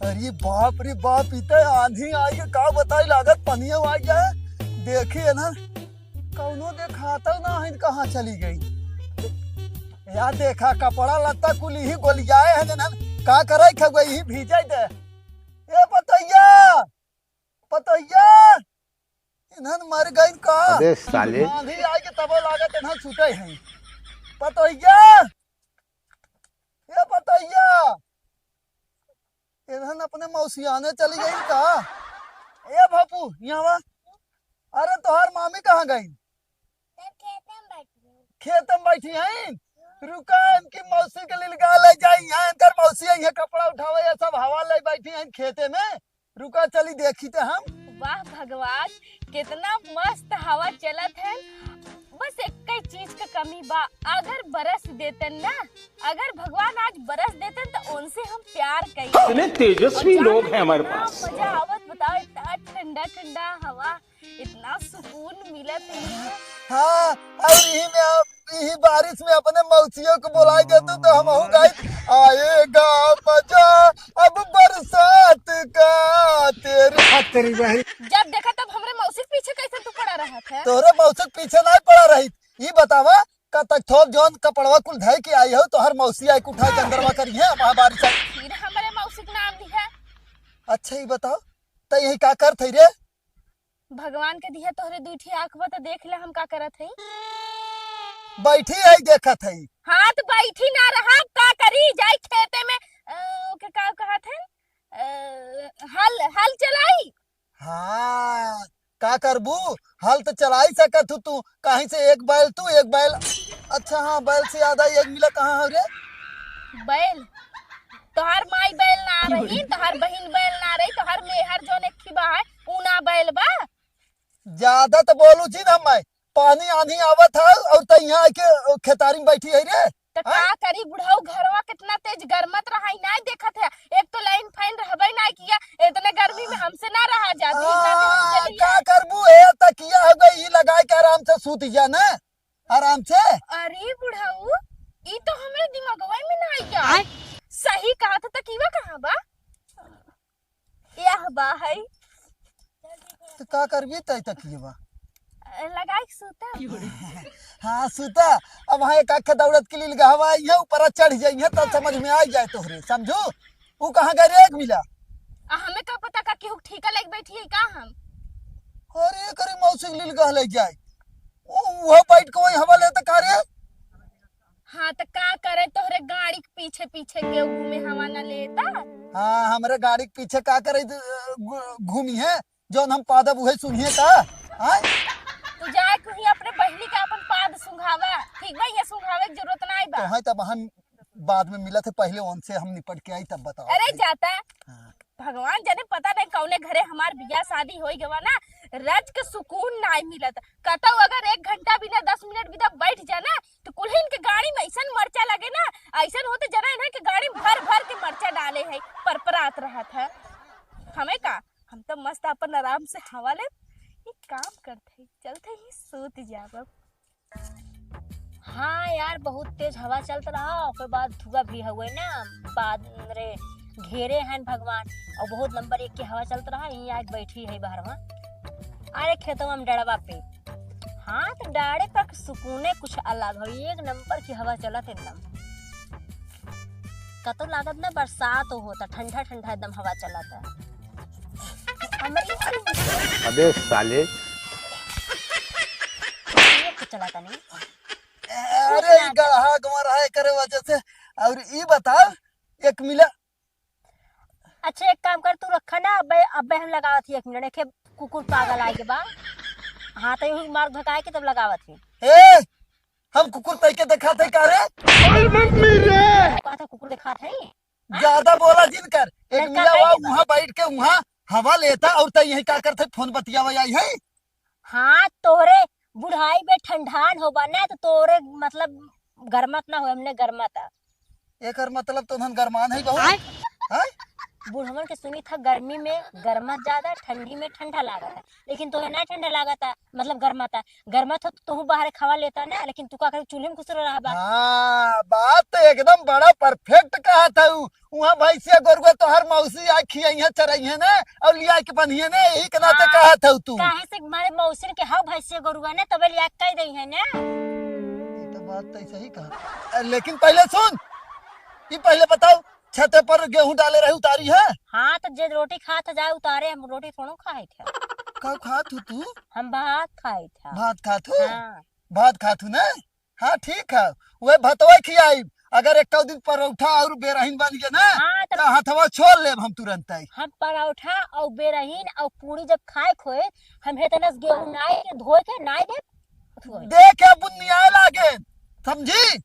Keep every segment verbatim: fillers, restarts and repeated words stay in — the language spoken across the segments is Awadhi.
अरे बाप रे बाप, ई त आंधी आई है, का बताई, लागत पनिया आ गया है। देखिए ना, कौनो देखाता ना है, कहाँ चली गई। यार देखा, कपड़ा लत्ता कुल ही गोलियाए हैं, जन हम का करे, खगुआ ही भीजे दे। ए पतैया, पतैया, इन्हन मर गइन का? अबे साले। आंधी आई के तबो लागत इन्हन छूटे हैं। पतैया, ए पतैया, इन्हन अपने मौसियाने चली गई का? ए भपू, यहाँ वा। अरे तोहार मामी कहाँ गई? खेत में बैठी हैं। रुका, इनकी मौसी के लिए गा ले जाई। यहाँ इनकर मौसी है, यहाँ कपड़ा उठावे, ये सब हवा ले बैठी हैं खेते में। रुका, चली देखी तो हम। वाह भगवान, कितना मस्त हवा चलत है। बस एक ही चीज का कमी बा, अगर बरस देतन ना, अगर भगवान आज बरस देतन तो उनसे हम प्यार कई। इतने तेजस्वी लोग हैं हमारे पास। मजा आवत, बताओ, इतना ठंडा ठंडा हवा, इतना सुकून मिलत है। हाँ, और यही में आप, यही बारिश में अपने मौसियों को बुलाई देतू तो हम हो गए, आएगा मजा अब बरसात का। तेरी, तेरी बहन। जब देखा तब हमरे मौसी के पीछे कैसे तू पड़ा रहा था? तोरे मौसी के पीछे नहीं पड़ा रही। ये बतावा, का तक थोप जौन कपड़वा कुल धै के आई हो, तोहर मौसी आई के उठाई के अंदरवा करी है, वहाँ बारिश आई। फिर हमरे मौसी के नाम दी है। अच्छा, ये बताओ, त यही का करत है रे? भगवान के दिया तोहरे दुई ठी आँख बा, त देख ले हम का करत हई। बैठी है, देखत है। हाँ, त बैठी ना रहा, का करी, जाई खेते में, अ, ओके का कहत है, अ, हल, हल चलाई। हाँ, का करबू, हल त चलाई सकत हू तू, कहीं से एक बैल तू, एक बैल। अच्छा हाँ, बैल से याद आई, एक मिला कहाँ हो रे? बैल? तोहार माई बैल ना रही, तोहार बहिन बैल ना रही, तोहार मेहर जौन एक ठे बा है, ऊ ना बैल बा। ज्यादा त बोलू जी ना मैं, पानी आनी आवत है और त यहाँ आके खेतारी में बैठी है रे। त हाँ? का करी बुढ़ऊ, घरवा कितना तेज गरमत रहा, ई नाई देखत है, एक तो लाइन फैन रहबे नाई किया, इतने गर्मी में हमसे ना रहा जाती, इतना दिन हम आ, चली का है। करबू ए, तकिया हो गई, ई लगाए के आराम से सूत जा ना, आराम से। अरे बुढ़ऊ, ई तो हमरे दिमागवा में ना आइया। आय। सही कहा था, तकिया कहाँ बा? यह बा है। तो का करबी तय तकिए बा? लगाई के सूता। हाँ, सूता। अब वहाँ एक आँख दौड़त के लिए गहवा आई है, ऊपर चढ़ जाई है, तब समझ में आ जाए तोहरे, समझू? ऊ कहाँ गए रे एक मिला? आ, हमें का पता का केहू ठीका लेके बैठी है का हम? अरे, करे मौसी के लिए गह ले जाए। ऊ, वो बैठ के वही हवा लेता का रे? हाँ, त का करे, तोहरे गाड़ी के पीछे पीछे के घूमे, हवा ना लेता? हाँ, हमरे गाड़ी के पीछे का करे, घू-, घूमी है, जौन हम पादब उहे सुनिए का? हाँ? तू जाए कहीं अपने बहिनी के अपन पाद सुंघावा, ठीक बा? ये सुंघावे के जरूरत नाई बा। तो है, तब हम बाद में मिलत है, पहले उनसे हम निपट के आई, तब बताओ। अरे जाता। हाँ। भगवान जाने, पता नहीं कौने घरे हमार बियाह शादी होई गवा ना, रज के सुकून नाई मिलत। कतौ अगर एक घंटा बिना, दस मिनट बिना बैठ जाना, तो कुल्हिन के गाड़ी में ऐसन मरचा लगे ना, ऐसन होते जना इन्हें के गाड़ी में भर भर के मरचा डाले है, परपरात रहत है। हमें का, हम तो मस्त अपन आराम से हवा ले, ये काम करते हैं, चलते ही सूत जाब अब। हाँ यार, बहुत तेज हवा चलत रहा, ओकर बाद धुआं भी हुए ना, बाद रे घेरे हैं भगवान, और बहुत नंबर एक के हवा चलत रहा, यहीं आके बैठी है बाहर में। अरे खेतवा में डड़वा पे, हाँ तो डाड़े पर सुकूने कुछ अलग हो, एक नंबर की हवा चलत एकदम। कतो लागत ना बरसात होता, ठंडा ठंडा एकदम हवा चलत है। हमरी अबे साले। ये तो चला तनी। अरे, ई गड़हा गमर है, करे वजह से। और ई बताओ, एक मिला। अच्छा, एक काम कर, तू रखा ना, अबे, अबे हम लगावत ही एक मिनट, एखे कुकुर पागल आए के बा। हाँ, तो यही मार भगाए के तब लगावत ही। ए, हम कुकुर तय के दिखाते का रे? ओए मम्मी रे! का था कुकुर दिखात है? ज्यादा बोला जिन कर। एक लड़का मिला हुआ कहीं वहाँ बैठ के वहाँ हवा लेता और तय यही का करते, फोन बतियावा आई है। हाँ, तोहरे बुढ़ाई में ठंडान होबा ना, तो तोरे मतलब गरमत ना हो, हमने गरमत आ। एकर मतलब तो उन्हन गरमान है बहुत। आय? हैं? बुढ़वन के सुनी था, गर्मी में गरमत ज्यादा, ठंडी में ठंडा लागत है, लेकिन तोहे ना ठंडा लागत है, मतलब गरमत है, गरमत हो तो तोहू बाहर खावा लेता ना, लेकिन तू का करे, चूल्हे में घुस रहा बा। हाँ, बात तो एकदम बड़ा परफेक्ट कहा था। उ वहाँ भैंसिया गोरुआ तोहर मौसी आ खियइहे चरइहे ना, और लिया के बन्हिए ना, यही के नाते हाँ, कहा था तू। काहे से मारे मौसिन के हाउ भैंसिया गोरुआ ने तबे लिया के कह दई है ना। ये तो बात तो सही कहा। अ, लेकिन पहले सुन, ये पहले बताओ, छते पर गेहूं डाले रहे, उतारी है? हाँ, तो जे रोटी खात जाए उतारे, हम रोटी थोड़ो खाए थे। का खात हो तू? हम भात खाए थे। भात खात हो? हाँ। भात खात हो ना? हाँ, ठीक है। वह भतवा खियाई, अगर एक दिन परोठा और बेरहिन बन गए ना, हाँ, तो तो हथवा छोड़ लेब हम तुरंत ही। हम परोठा और बेरहिन और पूरी जब खाए खोए, हम हेतनस गेहूं नाई के धोए के नाई दे। देख के बुनियाए लागे, समझी?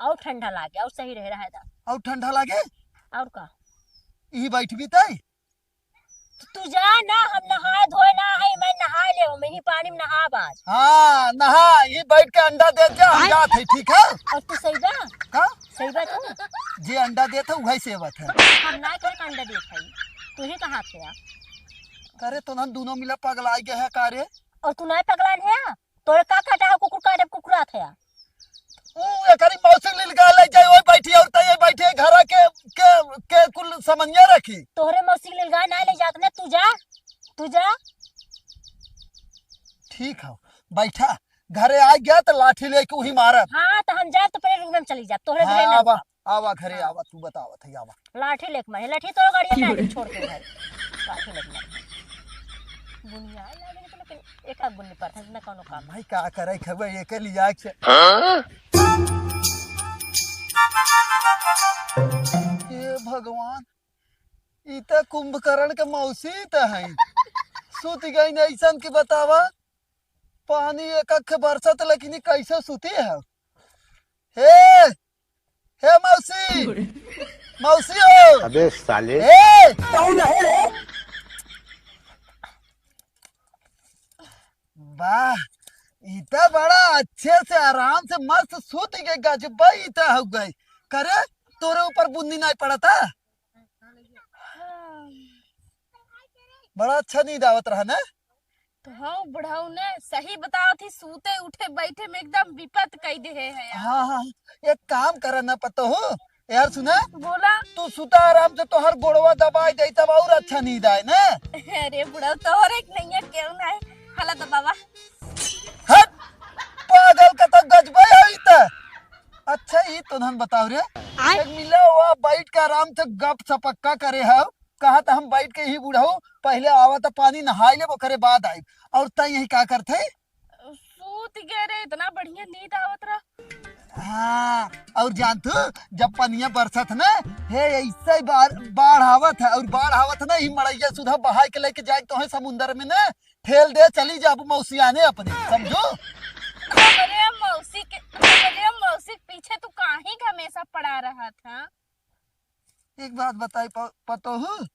और ठंडा लागे और सही रहे, रहे दा। और ठंडा लागे? और का? यही बैठ भी तई? तू जा ना, हम नहाए धोए ना है, मैं नहाए ले, मैं ही पानी में नहा बाज। हाँ, नहा, ये बैठ के अंडा दे दे, हम जात है, ठीक है? और तू सही बा? का? सही बा तू? जे अंडा देत है, वही सेवत है। हम ना कहे अंडा देत है, तू ही कहाँ थे यार? करे तो हम दोनों मिला पगला गए है का रे? और तू ना पगलान है? तोरे का काटा है, कुकुर काटे कुकुरा थे यार? ऊ एकरी मौसी लील गा ले जाए, वही बैठी और तय बैठे घरा के, के, के कुल समनिया रखी। तोहरे मौसी लील गा ना ले जात ने, तू जा, तू जा। ठीक है, बैठा, घरे आ गया तो लाठी लेके वही मारब। हाँ, तो हम जाब तो पहले रूम में चली जाब, तोहरे हाँ, घरे ना आवा, आवा घरे हाँ। आवा, तू बतावत है, आवा। लाठी लेके मारे, लाठी तोड़ गाड़िया ना छोड़ के भाई। लाठी लेके मारे। बुनिया लागे तो लेकिन एक आध बुन्नी पर था, ना कोनो काम। भाई का करे खबे, एक लिया के। हाँ? हे भगवान, ई त कुंभकर्ण के मौसी त है। सूत गई न ऐसन के बतावा। पानी एक अख बरसत, लेकिन ई कैसे सूती है? हे, हे मौसी, मौसी हो। अबे साले। हे। कौन है रे? वाह, ई त बड़ा अच्छे से आराम से मस्त सूत के गजबई त हो गई। करे, तोरे ऊपर बुन्नी नहीं पड़ता? बड़ा अच्छा नींद आवत रहा ना? तो हाँ, बुढ़ऊ ने सही बतावत ही, सूते उठे बैठे में एकदम विपत कई देहे है यार। हाँ, हाँ, एक काम कर ना पतोहू, यार सुना, बोला। तू सुता आराम से, तोहर गोड़वा दबाई दे तब और अच्छा नींद आए ना। अरे बुढ़ऊ, तोहरे एक नैया केहू ना है, हला दबावा। हट, पागल का तो गजबे है ई त। अच्छा, ई तो हम बताओ रे, आय? एक मिला हुआ बैठ के आराम से गप सपक्का करे है, कहा त हम बैठ के ही बुढ़ऊ, पहले आवा त पानी नहाई लेब, ओकरे बाद आइब। और तै यही का करथे? सूत गए रे, इतना बढ़िया नींद आवत रहा। हाँ, और जानथू, जब पनिया बरसत ना, हे ऐसे ही बाढ़, बाढ़ आवत है, और बाढ़ आवत ना, ही मड़ैया सुधा बहाई के लेके जाए तो है समुंदर में ना, ठेल दे चली जाबू मौसियाने अपने, समझो? हमरे मौसी के, हमरे मौसी के पीछे तू काहे के हमेशा पड़ा रहा था? एक बात बताई प-, पतोहू,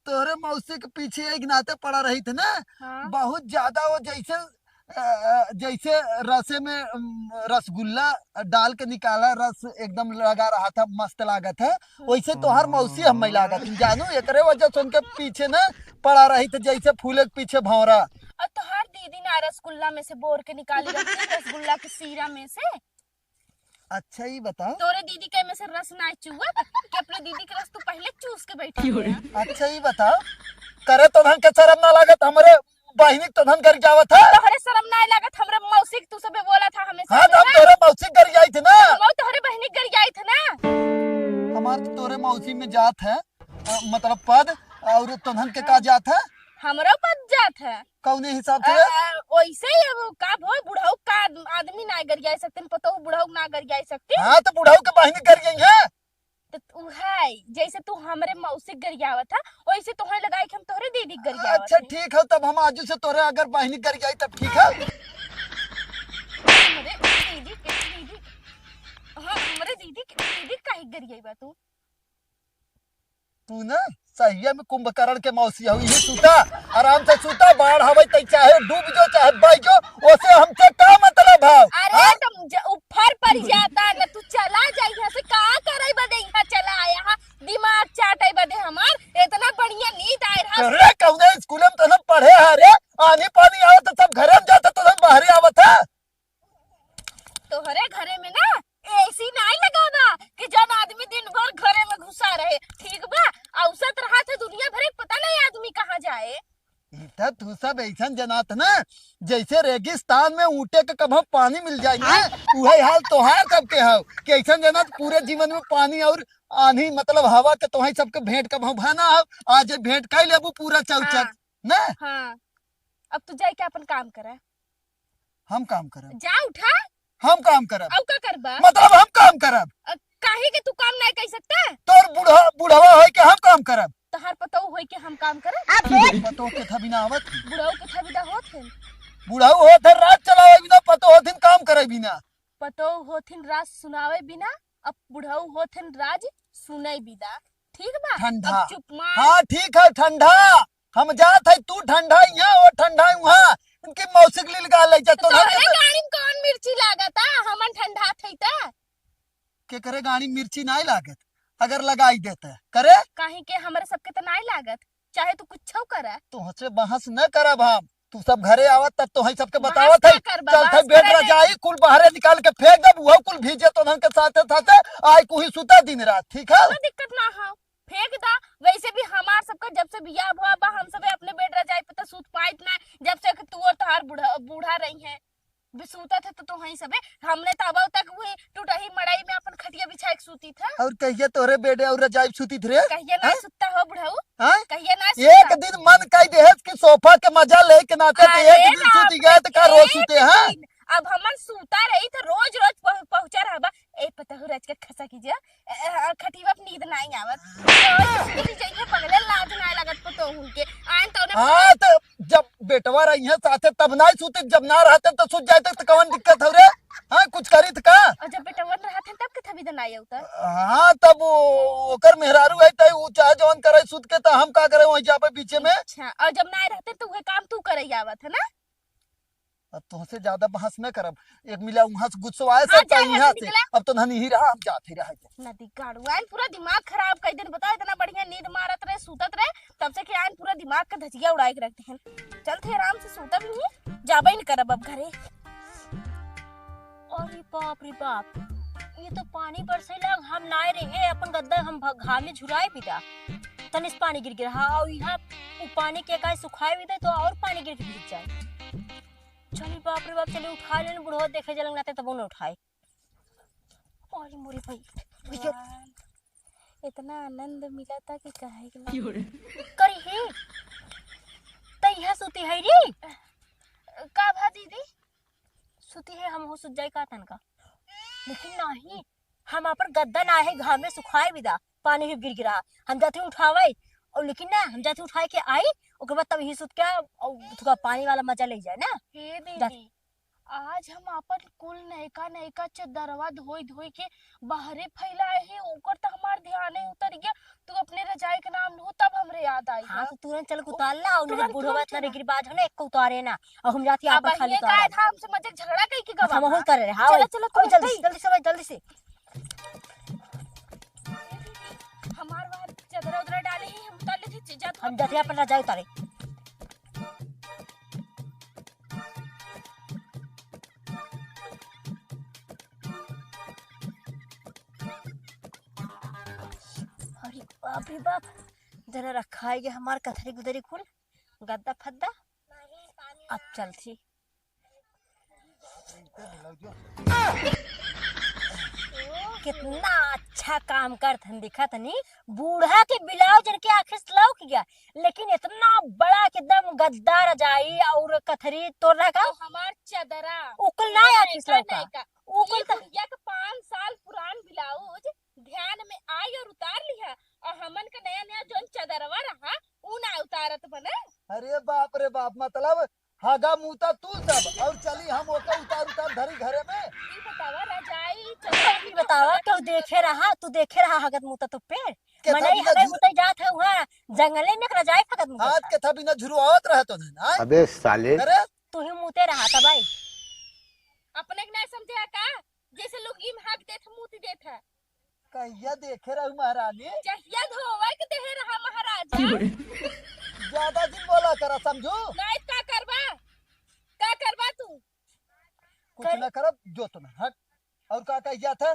तोहरे मौसी के पीछे एक नाते पड़ा रही थे ना, हाँ। बहुत ज्यादा वो जैसे, अ, अ, जैसे रसे में, अम, रसगुल्ला डाल के निकाला, रस एकदम लगा रहा था, मस्त लागत है, हम्म। वैसे तोहार मौसी हमें लागत है, जानू, एकरे वजह से उनके पीछे ना पड़ा रही थे, जैसे फूले के पीछे भौंरा। और तोहार दीदी ना रसगुल्ला में से बोर के निकाली रहती, रसगुल्ला के सीरा में से। अच्छा, ई बताओ। तोरे दीदी के में से रस ना चुअत कि अपने दीदी के रस तू पहले चूस के बैठे क्यों रे? रहे। अच्छा, ई बताओ, करे तोहन के शरम ना लागत, हमरे बहिनी के तोहन गरियावत है? तोहरे शरम ना लागत, हमरे मौसी के तू सबे बोला था हमेशा हाँ, तो हम हमेशा। तोहरे मौसी के गरियाई थे ना। हम तोहरे बहिनी के गरियाई थे ना। हमार तो तोहरे मौसी में जात है, अ, मतलब पद, और तोहन के का हाँ। जात है? हमरो पद जात है। कौने हिसाब से अ, रे? अ, वैसे ही अब का भो, बुढ़ऊ का आद-, आदमी ना गरियाई सकते, पतोहू बुढ़ऊ ना गरियाई सकते। हाँ, तो बुढ़ऊ के बहिनी गरियाई है। तो तू है, जैसे तू हमरे मौसी गरियावत है, वैसे तोहरे लगाई के हम तोहरे दीदी गरियावत अच्छा, है। ठीक है, तब हम आजू से तोहरे अगर बहिनी गरियाई तब ठीक है। हमरे दीदी के दीदी, हाँ, हमरे दीदी के दीदी काहे गरियाई बा तू? तू ना सहिया में कुंभकर्ण के मौसी हो, यही सूता, आराम से सूता, बाढ़ आवे तै चाहे डूब जो, चाहे बह जो, ओसे हमसे का मतलब है? अरे हाँ? तुम ज-, ऊपर पर जाता न, तू चला जा यहाँ से, का करे बदे यहाँ चला आया है? दिमाग चाटे बदे हमार, तू सब ऐसन जनात ना, जैसे रेगिस्तान में ऊँटे के कभो पानी मिल जाए ना, उहे हाल तोहार सबके हौ कि ऐसन जनात पूरे जीवन में पानी और आन्ही, मतलब हवा के तोहई सबके भेंट कभो भना हौ। आज ये भेंट कई लेबू पूरा चौचक हाँ। ना। हाँ, अब तू जाए के अपन काम करे। हम काम करब। जा उठा। हम काम करब। अब का करबा? मतलब हम काम करब। अ, काहे के तू काम नहीं कर सकता? तोर बुढ़ा, बुढ़वा होई के हम काम करब। तोहार पतोह होई के हम काम करब। तोर पतोह के था बिना आवत है। बुढ़ऊ के था बिना होत है। बुढ़ऊ होत है राज चलावे बिना, पतोह होत है काम करे बिना। पतोह होत है राज सुनावे बिना, अब बुढ़ऊ होत है राज सुने बिना। ठीक बा? ठंडा। अब चुप मार। हाँ, ठीक है, ठंडा। हम जात है, तू ठंडा यहाँ, वो ठंडा वहाँ। इनकी मौसी के लिए लगा ले जा, तो तोहरे गाड़ी में कौन मिर्ची लागत है? हमन ठंडा थे त। के करे गाड़ी मिर्ची नहीं लागत, अगर लगाई देते करे। काहे के हमरे सबके त नहीं लागत, चाहे तू कुछ करे। तोहसे बहस न करब हम, तू सब घरे आवत तब तोहई सबके बतावत है। चल थे बेड रजाई कुल बाहरे निकाल के फेंक देब, वो कुल भीजे तोहन के साथे साथे। आई कुही सुता दिन रात, ठीक है? कोनो दिक्कत ना हो, फेंक दा। वैसे भी हमार सबका जब से बियाह भवा बा, हम सबे अपने बेड रजाई पे तो सूत पाइत ना, जब से कि तू और तोहार बूढ़ा, बूढ़ा रही है। बे सूतत है तो तोहई सबे, हमने तो अब तक वही टूटही मड़ई में अपन खटिया बिछाए के सूती था। और कहिए तोहरे बेड और रजाई पे सूती थे रे? कहिए ना सुत्ता हो बुढ़ऊ? हाँ? कहिए ना एक सुत्ता। दिन मन कह देहस कि सोफा के मजा ले के नाते तो अरे एक दिन सूती गए तो का रोज सूते हैं? अब हमन सूता रही तो रोज रोज पह-, पहुंचा रहबा। ए पतहु रच के खसा कीजिए। ए, ए, खटिया पे नींद नहीं आवत। रोज सूती जइए पगले, लाज नहीं लगत पतोहू के। आन तो उन्हें हाँ, तो जब बेटवा रही है साथे तब नहीं सूते, जब ना रहते तो सूत जाते तो कौन दिक्कत हो रे? हाँ, कुछ करी तो का? और जब बेटवा रहते तब के थबी दनाई उतर? हाँ, तब वो, ओकर मेहरारू है तो वो चाहे जवन करे सूत के, तो हम का करे वहीं जाबे पीछे में? अच्छा, और जब ना रहते तो वह काम तू करे आवत है ना? अब तोहसे ज्यादा बहस न करब। एक मिला उहाँ से गुस्सवाए हाँ, से, जा, यहाँ से। अब तो ननी ही रहा, हम जात ही रहा। नदी गाड़ू आइन पूरा दिमाग खराब कर दिन। बताओ, इतना बढ़िया नींद मारत रहे, सूतत रहे, तब से कि आइन पूरा दिमाग का धजिया उड़ाए के रख देहन। चल थे आराम से सूतब ही, जाबे न करब अब घरे। अरे बाप रे बाप, ये तो पानी बरसे लग, हम नाय रहे, अपन गद्दा हम भ-, घाम में झुराए बिदा। तनिस पानी गिर गिरा, हाँ, और यहाँ वो पानी के काय सुखाए बिदा तो और पानी गिर के भीग जाए। चली बाप रे बाप, चली उठा लेन बुढ़वा, देखे जलंग नाते तब न उठाए। अरे मोरे भाई, भगवान, इतना आनंद मिला था कि कहे के ना। करी ही, त यहाँ सूती है रे। का भा दीदी? सूती है, हम हो सुत जाए का तनका, लेकिन नहीं, हम अपन गद्दा ना है घाम में सुखाए बिदा, पानी भी गिर गिरा, हम जाते उठावे, और लेकिन ना, हम जाते उठाए के आई, ओकर बाद तब ही सुत के, और थोड़ा पानी वाला मजा ले जाए ना। हे दीदी, आज हम अपन कुल नयका नयका चदरवा धोई धोई के बाहरे फैलाए ही, ओकर त हमार ध्यान ही उतर गया। तू अपने रजाई के नाम लू, तब हमरे याद आई हाँ, है। तो तुरंत चल के उतार ला, और तुरंत, बुढ़वा तुरंत इतना चला। रिगिरबाज है ना, एक को उतारे ना, और हम जाती अब आपन खाली ये उतारे। का था, हमसे मजे झगड़ा कई के गवा हम बहुत करे रहे, हाँ, चला, चला, अभी तुरंत जल्दी से, ही। जल्दी से भाई, जल्दी से। हमार बाहर चदरा उदरा डाले ही, हम उतार लेते, जा, हम जाती आपन रजाई उतारे। अरे बाप रे बाप, जरा रखा है ये हमार कथरी गुदरी कुल, गद्दा फद्दा। अब चलती। कितना अच्छा काम करत हन, दिखत हनी। बूढ़ा के ब्लाउज इनके आँखी से लौक गया, लेकिन इतना बड़ा कि एकदम गद्दा रजाई और कथरी तोर रहा का? और हमार चदरा। ओकर ना नयका, आँखी से लौका। नयका। ओकर ये त बुढ़िया के पाँच साल पुरान ब्लाउज ध्यान में आई और उतार लिहा, और हमन के नया नया जौन चदरवा रहा, ऊ ना उतारत बने। अरे बाप रे बाप, मतलब हगा मूता तू सब, और चली हम ओके उतार उतार धरी घरे में। ई बतावा, रजाई, चदरा ई बतावा, तू देखे रहा, तू देखे रहा हगत मूता तो पेड़? के मनई था बिना हगत झुर- मूता जात है वहाँ जंगले में, रजाई हगत मूता हाथ था। के था बिना झुरवावत रहा तो नहीं, आय? अबे साले। अरे? तू ही मूते रहा था भाई। अपने के नहीं समझे है का? जैसे लोग ईम हग देत, मूत देत है। कहिया देखे रहू महारानी? जहिया धोवे के देहे रहा महाराजा। ज्यादा जिन बोला करा, समझू? नहीं, का करबा? का करबा तू? कुछ कर- ना करब, जो तो ना हट। और का कह गया था?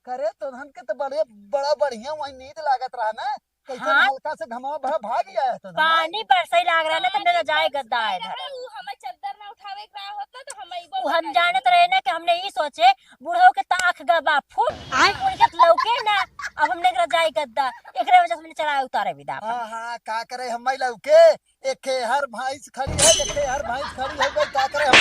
करे तो हमके तो बड़े, बड़ा बढ़िया वही नींद लागत रहा ना, कैसे हाँ। हल्का से घमावा भा-, भाग गया है तो ना। पानी बरसई लाग रहा ना, तो हमने रजाई गद्दा है इधर। उ हमें चद्दर ना उठावे के रहा होता तो हम अइबो उ ना हम करते। जानत रहे ना कि हमने ई सोचे, बुढ़ऊ के ताख गबा फुट, आय। उनके तो लौके ना, अब हमने रजाई गद्दा, एकरे वजह से हमने चढ़ाई उतारे विदा अपन। हाँ, हाँ, का करे हम लौके, एक ठे हर भैंस खड़ी है, एक ठे हर भैंस खड़ी हो गई, का करे हम?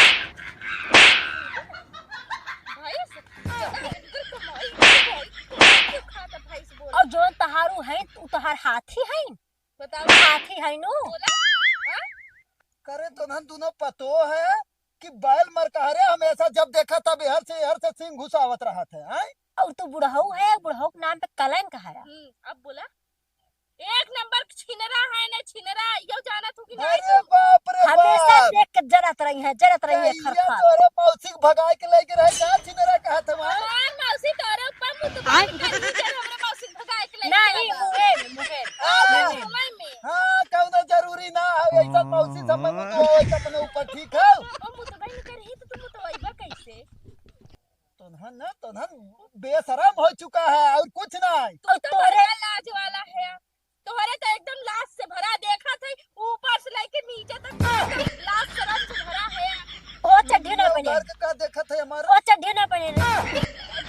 भैंस? इनकर कमाई, भैंस, कौन से खाता भैंस बोल? और जौन तहारू है, तू तहार हाथी है? बताओ। हाथी है नु? बोला? हाँ? करे तोहन दोनों पतो है कि बैल मर कहा रे, हमेशा जब देखा तब एहर से, एहर से सींग घुसावत रहत है, हैं? और तू बुढ़ऊ है, बुढ़ऊ के नाम पे कलंक है। हम्म, अब बोला? एक नंबर के छिनरा है ना, छिनरा, यो जानत हो कि नहीं? अरे बाप रे हमेशा बाप। देख के जरत रही है, जरत रही है, कहिया खरखर। तोरे मौसी के भगाए के लेके रहे, का छिनरा कहत हमार? हमार मौसी तोरे ऊपर मुतबाई आय। कर दी, जब हमरे मौसी के भगाए के लेके नहीं, रहे। मुंगेर में, मुंगेर। हाँ, नहीं। समय में। हाँ, कौनो जरूरी ना है, ऐसा मौसी समझ में तो आवे अपने ऊपर, ठीक है? ओ मुतबाई में करही तो तू मुतबाई बा कैसे? तोन्हन ना, तोन्हन बेशरम हो चुका है और कुछ ना है। तू तो तोरे बड़ा लाज वाला है। तोहरे तो एकदम लाज से भरा देखत है, ऊपर से लेके नीचे तक लाज शरम से भरा है। ओ चड्ढी ना पहने। उतार के का देखत है हमार? ओ चड्ढी ना पहने।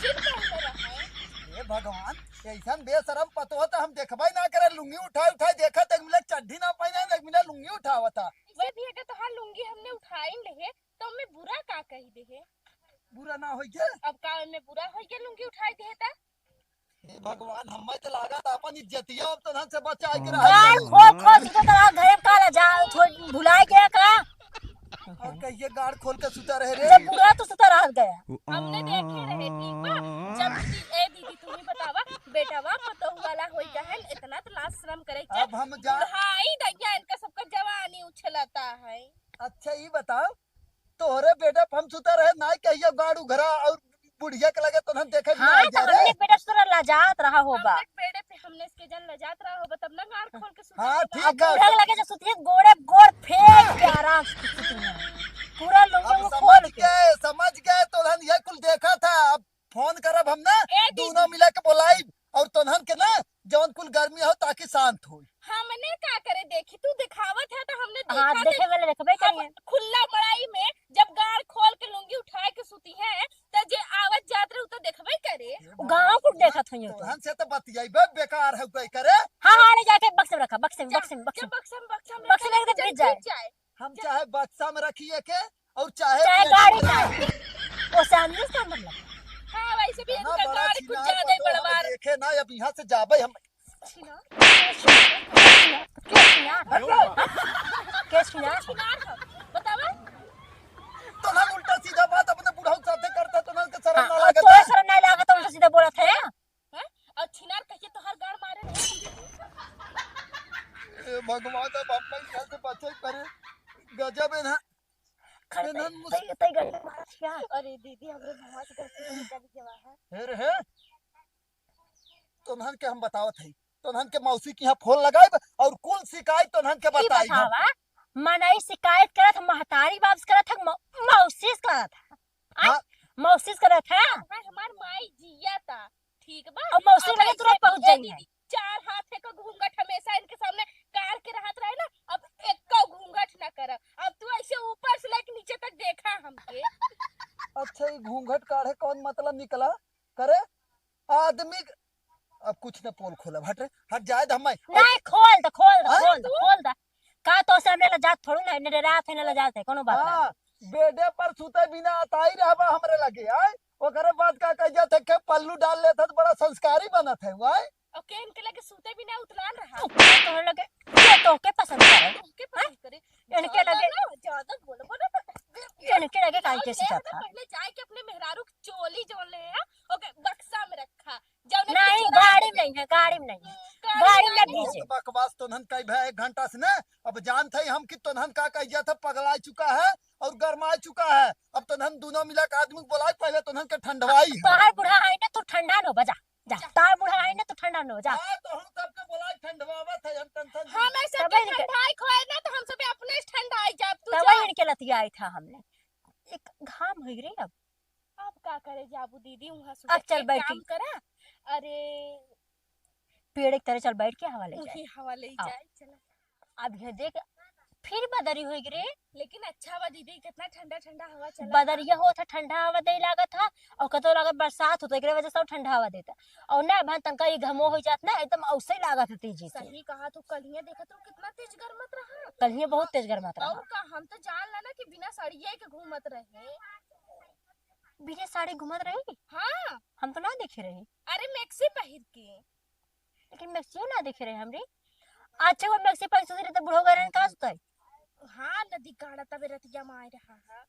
जिन पहने रहे। हे भगवान, ऐसन बेशरम पतोह तो हम देखबे ना करे, लुंगी उठाए उठाए देखत, एक मिला चड्ढी ना पहने, एक मिला लुंगी उठावता। वही भी अगर तोहार लुंगी हमने उठाइन लेहे, तो हमें बुरा का कही देहे? बुरा ना होई के? अब का ओमे बुरा होई के लुंगी उठाई देहे ता? हे भगवान, हमें तो लागत अपन इज्जतिया अब तोहन से बचाए के रहा गाल जाई। खोल खोल सुतत रहा घरे में, का लजा थोड़ भुलाए गया का? और कहिए गाड़ खोल के सुता रहे रे। जब बुढ़ा तो सुता रह गया। हमने देखे रहे ठीक बा, जब दी-, ए दीदी तू ही बतावा, बेटावा पतोह वाला होई गहन, इतना तो लाज शरम करे के। अब हम जा- बुढ़ाई दैया इनका सबका जवानी उछलता है। अच्छा ई बताओ, तोहरे बेटा पे हम सुता रहे, नाई कहियो गाड़ू घरा और बुढ़िया के लगे तो हम देखे भी हाँ, ना तो जा रहे। हमने बेटा सुता रहा, लजात रहा होबा। हमने बेटे पे हमने इसके जन लजात रहा होबा, तब ना गाड़ खोल के सुता हाँ, रहा। ठीक अब है। बूढ़ा के लगे जो सुतिए, गोड़े गोड़ फेंक के आराम से सुतिए। पूरा लोगों अब को समझ खोल के। गए, समझ गए, तो हम ये कुल देखा था। अब फोन करब हम ना, ए दीदी। दोनों मिला के बोलाइब और तोन्हन के ना जौन कुल गर्मी हो ताकि शांत होई। हमने का करे देखी, तू दिखावत है तो हमने हाँ, देखा देखे थे। वाले देखबे हम करिए। खुला बड़ाई में जब गाड़ खोल के लुंगी उठाए के सूती है, तो जे आवत जात रहे उ तो देखबे करे। वो गाँव कुल देखत होइयो तो। तोहन से तो बतियाइबे बेकार है कोई करे। हाँ, हाँ, ले जाके बक्से में रखा, बक्से में, जा, बक्से में, बक्से जा में। बक्से में, बक्से में बक्से में रख दे, एकदम भीज जाए। भीज जाए। हम जा। चाहे बक्सा में रखिए के और चाहे चाहे पेटी गाड़ी में। का। ओसे हम नहीं समझ लगे। हाँ, वैसे भी इतना इनका बड़ा गाड़ी कुछ छिनार ज्यादा ही पतोह हम बड़वार। देखे ना, अब यहाँ से जाबे हम। छिनार? के छिनार? के छिनार? हाँ? के छिनार? छिनार हम। बतावा? तो ना उल्टा सीधा बात अपने बुढ़ऊ साथे करता तो ना के शर्म हाँ, ना और लागत तोहे है? शर्म ना लागत, उल्टा सीधा बोलत है? हैं? और छिनार कहिए तो हर गाड़ मारे रहे। ए भगवान, अब हम यहाँ से बचे करे। गजब है ना। खड़े इन्हन मुस- तई, तई गली मारत हिया। अरे दीदी, हमरे मुँह से गलती से निकल गया है। हे रे हे, तोन्हन के हम बतावत हई, तोन्हन के मौसी के यहाँ फोन लगाइब और कुल शिकायत तोन्हन के ई बताइब हम। बतावा, मनई शिकायत करत ह, महतारी बाप से करत ह, मौ-, मौसी से करत ह। आय, हाँ। मौसी से करत ह। हमार, हमार माई जिया ता, ठीक बा? और मौसी अब लगे ऐसे तुरंत पहुँच ए जाइए। दीदी, चार हाथ एक घूंघट हमेशा इनके सामने काढ़ के रहत रहे ना, अब एको घूंघट ना करब। अब तू ऐसे ऊपर से लेके नीचे तक देखा हमके। अच्छा, ई घूंघट काढ़े कौन मतलब निकला? करे आदमी क-, अब कुछ ना पोल खोलब, हट रे, हट जाए द हमारे। नहीं, खोल द, खोल द, हाँ? खोल द, खोल द। का तो से हमने लजात थोड़ू ना, ने डरात है, ना लजात है, कोनो बात ना। हाँ, बेडे पर सुते बिना अताई रहबा हमरे लगे, आय? ओकरे बाद का कह जात है, के पल्लू डाल लेत है, तो बड़ा संस्कारी बनत है, आय? ओके, इनके लगे सूते बिना उतलान रहा। ओके, तोहरे लगे, ये तो ओके पसंद करे। ओके पसंद करे। इनके ज्यादा लगे ना, ज्यादा बोलो, बोलो ना। इनके लगे काहे के ज्यादा सुतत है? पहले जाए के अपने मेहरारू की चोली जोन ले है, ओके, बक्सा में रखा। जौने नहीं, कुछ गाड़ी में नहीं है, गाड़ी में नहीं है। हम्म, गाड़ी गाड़ी में में नहीं है। नहीं। बकवास तोन्हन कई भा एक घंटा से ना, अब जानत है हम कि तोन्हन का कह जात है, पगला चुका है और गरमा चुका है। अब तोन्हन दोनों मिला के आदमी को बोलाई, पहले तोन्हन के ठंडवाई है। तोहार बुढ़ा है ना, तू ठंडा न हो, बजा। जा, तार बुढ़ा है ना, तो ठंडा न हो जा। हाँ, तो हम सबके बोला ठंडवावत है, हम टेंशन हम ऐसे तब के इनके ठंडाई खोए ना, तो हम सब अपने से ठंडाई जाब, तू तब जा। इनके लतियाई था हमने। एक घाम होई रे अब। अब का करे जाबू दीदी, वहाँ अब सुते चल एक बैठी। काम करा। अरे, पेड़ के तरे चल बैठ के हवा ले जाए। उही हवा ले जाए, चला। अब ये देख, फिर बदरी होइ गई रे। लेकिन अच्छा बा दीदी, कितना ठंडा ठंडा हवा चला। बदरिया होत है, ठंडा हवा दे लागत है, और कतो लागत बरसात होत, एकरे वजह से ठंडा हवा देता। और ना भान तनका ये घमो हो जात ना, एकदम औसे लागत है तेजी से। सही कहा तू, कलिया देखत रहो कितना तेज गरमत रहा। कलिया बहुत तेज गरमत रहा। और का, हम तो जान ला ना कि बिना साड़िया के घूमत रहे। बिना साड़ी घूमत रही? हाँ। हम तो ना देखे रही। अरे मैक्सी पहिर के। लेकिन मैक्सियो ना देखे रहे हमरे। अच्छा, वो मैक्सी पहिर सुती रहे तो बुढ़ऊ गए रहन, कहाँ सुताई? हाँ, नदी काड़ा तबे रतिया में आए रहा है।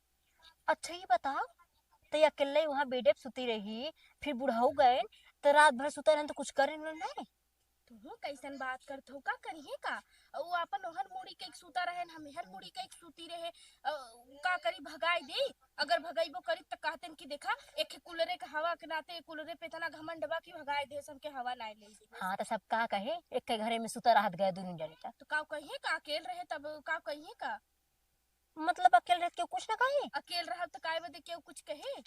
अच्छा, ये बताओ, तो ये अकेले वहाँ बेडे पे सुती रही, फिर बुढ़ऊ गए, तो रात भर सुता रहन तो कुछ करे नहीं? तुहू कैसन बात करत हो, का करिहे का? वो अपन ओहर मुड़ी के एक सुता रहन, हम एहर मुड़ी के एक सुती रहे, अ, का करी, भगाई दे? अगर भगइबो करी त कहतेन कि देखा, एक कूलरे के हवा के नाते एक कूलरे पे इतना घमंड बा कि भगाए देस, हमके हवा नाय ले देस। हाँ, तो सब का कहे, एक के घरे में सुता रहत गए दुनू जने का। तो का कहे का, अकेल रहे तब का कहे का? मतलब अकेल रहे केहू कुछ ना कहे? अकेल रहब त काय बदे केहू कुछ कहे?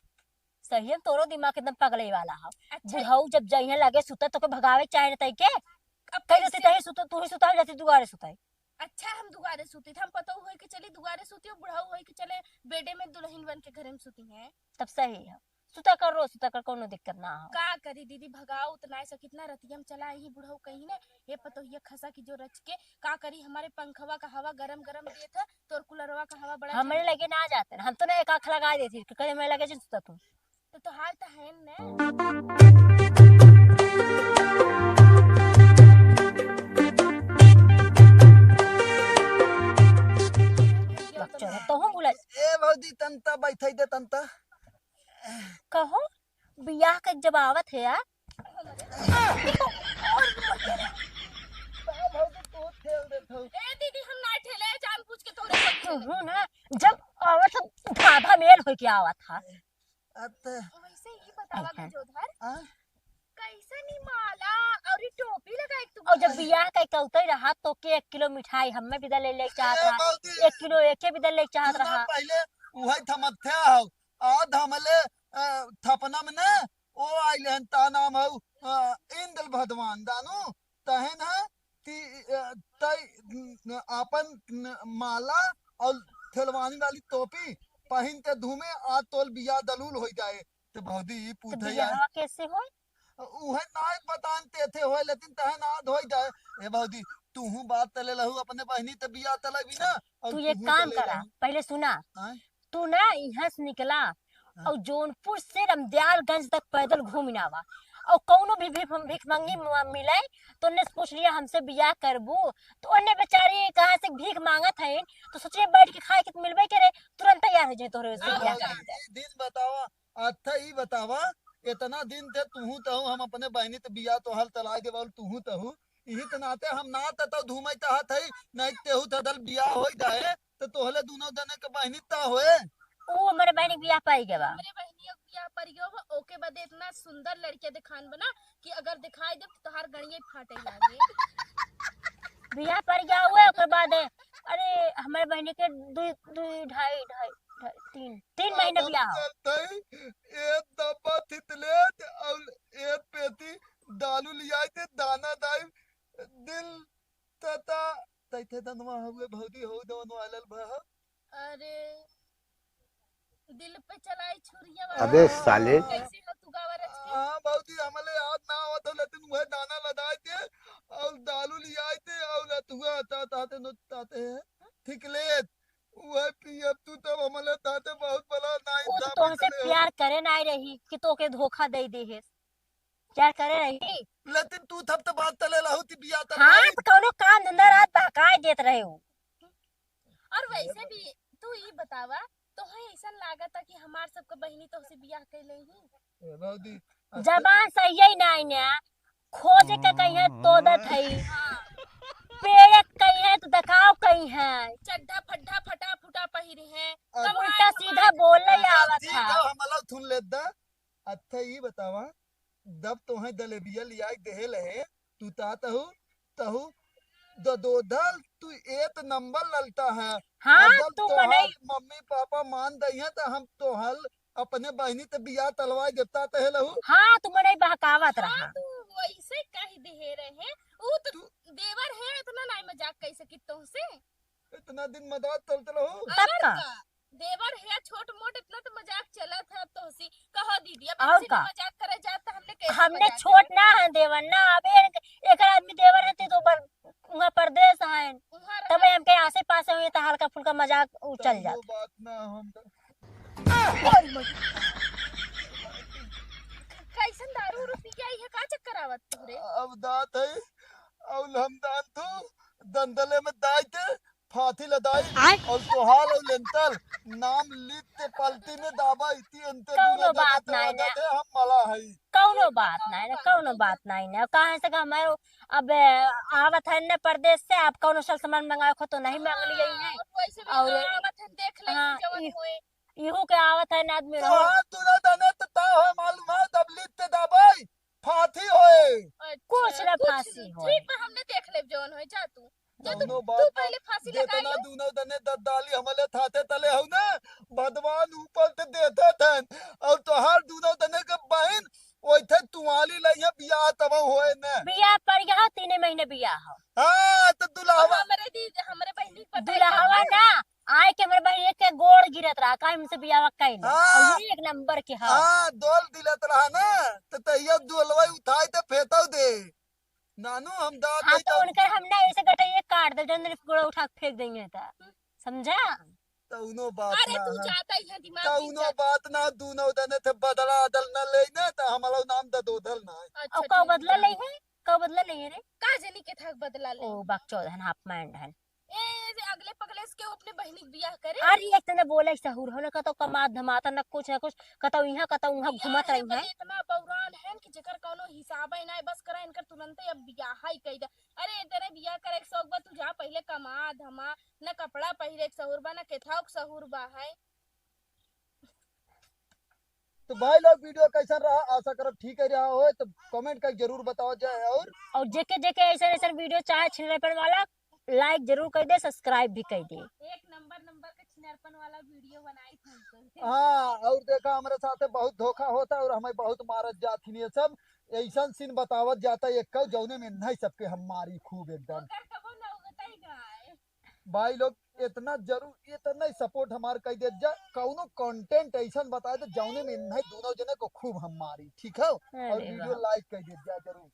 सही में तोरो दिमाग एकदम पगलई वाला हो। अच्छा। बुढ़ऊ जब जइहे लगे सुते तो के भगावे चाहे न तई के? अब कह देती कैसे? तही सुते, तू ही सुता जाती दुआरे सुताई। अच्छा, हम दुआरे सुती, हम पतोह होई के चली दुआरे सुती, और बुढ़ऊ होई के चले बेडे में दुल्हन बन के घरे में सुती हैं। तब सही है, सुता कर, रोज सुता कर, कोनो दिक्कत ना हो। का करी दीदी, भगाओ तो नाय सकित ना, रतिया में चला यही बुढ़ऊ कहीं ने, ये पतोहिया खसा की जो रच के, का करी, हमारे पंखवा का हवा गरम गरम देत है, तोर कूलरवा का हवा बड़ा हमरे ठंडा। लगे ना जाते, हम तो ना एक आँख लगा देती, कि कहीं हमरे लगे जिन सुता तू। तो तोहार तो है न। बकचोद, तोहूँ बुला। ए भौजी, तनता बैठे दे, तनता। कहो, बियाह के जब आवत है यार। ए दीदी, हम ना ठेले, जानबूझ के तोरे को ठेले। तू ना, जब आवत है, धाधा मेल होके आवत है। अत वैसे ही बतावा, अहं। गजोधर, आ? कैसन ई माला और ई टोपी लगाए के तू और जब बोला? बियाह कई के उतरी रहा, तो के एक किलो मिठाई हमें भी दे ले, ले चाहत ए, रहा, भौजी, एक किलो एके भी दे ले चाहत सुना रहा। पहले उहइ थमथ्या हउ, आ धमले, अ, थपना में ने, ओ आइले हन, ता नाम हउ, अ, इंद्र भगवान, दानु, तहेन है, ती, अ, तई, न, आपन, न, माला और थेलवानी वाली टोपी पहिन के धूमे, आ तोल बियाह दलूल होइ जाए। ते भौजी, ई तो पूछे बियाह यार। कैसे होई? उहे नाय बतान ते थे होए, लेकिन तहे ना धोई जाए। ए भौजी, तूहू बात तले लहू अपने बहिनी ते बियाह तले भी ना, और तू एक तूहू काम तले करा, लहू। पहले सुना। आय? तू ना यहाँ से निकला हाँ। और जौनपुर से रमदयालगंज तक पैदल घूम ना आवा, और कौनो भी भीख, भिखमंगी म-, मिले तो उनने से पूछ लिया, "हमसे बियाह करबू?" तो उनने बेचारी कहाँ से भीख मांगत है, तो सोचिए बैठ के खाए के तो मिलबे करे, तुरंत तैयार हो जाए तोहरे से हाँ, बियाह हाँ, करे। ये दिन बतावा, अच्छा ई बतावा, इतना दिन ते तुहू तहू हम अपने बहिनी ते बियाह तोहर तलाय देवा, तुहू तहू, इही त नाते हम ना त तो धूमे चाहत हई, नहीं तेहू तदल बियाह होई जाए, तो तोहले दोनों जने के बहिनी ता होए। ऊ हमरे बहिनी के बियाह पाई गवा। हमरे बहिनिया के बियाह पर गयो बा, ओके बदे इतना सुंदर लड़के दिखान बना कि अगर दिखाई देब तो तोहार गणिये फाटे लागे। बियाह पर गया हुआ, ओकर बाद, अरे, हमरे बहिनी के दुई, दुई, ढाई, ढाई, ढाई, तीन, तीन महीना बियाह हो। ए दब्बा थितलेत और ए पेटी दालू लियाई दे, दाना दाई, दिल तता, तैथे दनवा हुए भौजी हो, दवन वालल भा। अरे, दिल पे चलाई छुरिया वाला। अबे साले। कैसे हो तू गावा रच के? हाँ भौजी, हमले याद ना आवत हो, लेकिन वह दाना लदाई दे और दालू लियाई दे और रतुआ ता-, ताते नो ताते हैं, थिकलेत। वह पियब तू तब हमले ताते बहुत बला नाई वो तो था तुमसे बिकले हो। प्यार करे नाई रही कि तोके धोखा दे दे है। प्यार करे रही। लेकिन तू थप तो बात तले रहू ती बियाह तले हाँ, रही। तो कौनो काम धंधा रात बहकाए देत रहे हो। और वैसे भी तू ई बतावा, तोहे ऐसन लागता कि हमार सबके बहिनी तोहसे बियाह कैले ही? ए भौजी, अच्छा। जबान सही है ना, ना। खोजे के कहीं है तो दत है। हाँ। पेड़े के कहीं है तो देखाव कहीं है। चड्ढा फड्ढा फटा फुटा पहिरे हैं। अच्छा। उल्टा सीधा बोले अच्छा, आवत ठीक है। है, हमला सुन लेत दा। अच्छा, ई बतावा, जब तोहे जलेबिया लियाई देहे लहे, तू ता तहु, तहु ददोधल, तू एक नंबर ललता है। हाँ, अगर तू तोहार मनई मम्मी पापा मान दइहे, तो हम तोहल अपने बहिनी ते बियाह तलवाई देता तहे लहू। हाँ, तू मनई बहकावत हाँ, रहा। तू कैसे कह दिहे रहे, ऊ तो तू देवर है, इतना नाई मजाक कह सकी तोहसे। इतना दिन मजाक चलत रहो। तब अगर का? का? देवर है, छोट मोट इतना तो मजाक चलत है तोहसे। कहो दीदी, अब और हमसे का? मजाक करे जात तो हमने कैसे हमने मजाक छोट करे? ना है देवर ना, अब एक, एक आदमी देवर है तो ऊपर उहाँ परदेस हैं, उहाँ तब रहे। हमके आसे पासे हुए तो हल्का फुल्का मजाक उ चल कौनो जात। बात ना, हम तो कैसन दारू उरू पी के आई है, का चक्कर आवत तुहरे? अब दात है, और हम दान तू दंदले में दाई के फाथी लदाई आय। और तोहाल और लेंतल नाम लित पलटी में दाबा इति अंते कौनो दुनो बात दादा नाई ना। दादा हम मला है। कौनो बात नाई ना, कौनो बात नाई ना। कहाँ से का हमारे अब, ए, आवत है न परदेस से, आप कौनो सल सामान मंगावे को तो नहीं मांग लिए हैं। और वैसे भी और आवत है, देख ले हाँ, जवन ई-, होए। इहू के आवत है न आदमी तो रहो। हाँ, तू ना दने तो ता है मालूम है, तब लित ते दाबाई, फाथी होए। अच्छा, कुछ ना कुछ फांसी नहीं। होए। ठीक बा, हमने देख लेब जवन होए, जा तू। जा तू, कौनो तू बात ना, पहले फांसी लगा जेतना लो। दुनो दने दद्दाली हमले थाते तले हऊ ना, भगवान ऊपर ते देते थन, और तोहार दुनो दने के बहन ओइथे तुआली लइहे बियाह तब होए न। बियाह पर यहाँ तीने महीने बियाह हो। हाँ, तो दुल्हवा हमरे दीदी, हमरे बहिनी के बताई दुल्हवा ना। ना, आए के हमरे बहिनी के गोड़ गिरत रहा, काहे हमसे बियाह कइले। हाँ। और ये एक नंबर के हा। हाँ, दोल दिलत रहा ना, तो तहिया दोलवा उठाई तो फेंकौ दे। नानू, हम दांत हाँ, नहीं तो तो उनकर हम ना ऐसे गटइये काट दे, जौन दिन गोड़ उठा के फेंक देंगे तो। समझा? कौनो बात अरे, ना तू है। जाता ही है, दिमाग कौनो दिन जाता। बात ना, दूनो दने थे बदला अदल न ले ना, तो हमारा नाम ददोदल ना है। अच्छा, और का ठीक बदला बा। ले है? का बदला ले है रे? का जनी के था बदला ले? ओ, बकचोद हन, half mind हन। ए, ए, जे अगले पगले से केहू अपने बहिनी के बियाह करे? अरे, एक तने बोले सहूर हो ना, कतौ कमात धमात न कुछ न कुछ, कतौ इहाँ, कतौ उहाँ बियाह घूमत है रही बदे है। इतना बौरान है कि जेकर कौनो हिसाब ही ना है, बस करा इनकर तुरंते अब बियाह ही कई दे। अरे, ए तरे बियाह करे के शौक बा, तू जा पहिले कमा धमा, न कपड़ा पहिरे के सहूर बा, न केथाओ के सहूर बा है। तो भाई लोग, video कैसन रहा? आशा करब ठीक ही रहा होए, तो comment करके जरूर बताओ जाए। और और जेके जेके ऐसन ऐसन video चाहे छिनरपन वाला, like जरूर कर दे, subscribe भी कर दे। एक नंबर नंबर के छिनरपन वाला video बनाई थी तो। हाँ, और देखा, हमारे साथे बहुत धोखा होता और हमें बहुत मारत जात थी ये सब। ऐसन scene बतावत जाता एक का, जौने में नहीं सबके हम मारी खूब एकदम। ओकर कबो ना उगता ही ना है। भाई लोग, इतना जरूर, इतना ही support हमार कर देत जा। कौनो content ऐसन बताए तो जौने में इन्हें दोनों जने को खूब हम मारी, ठीक है? और अरे video वाह। Like कर देत जा जरूर।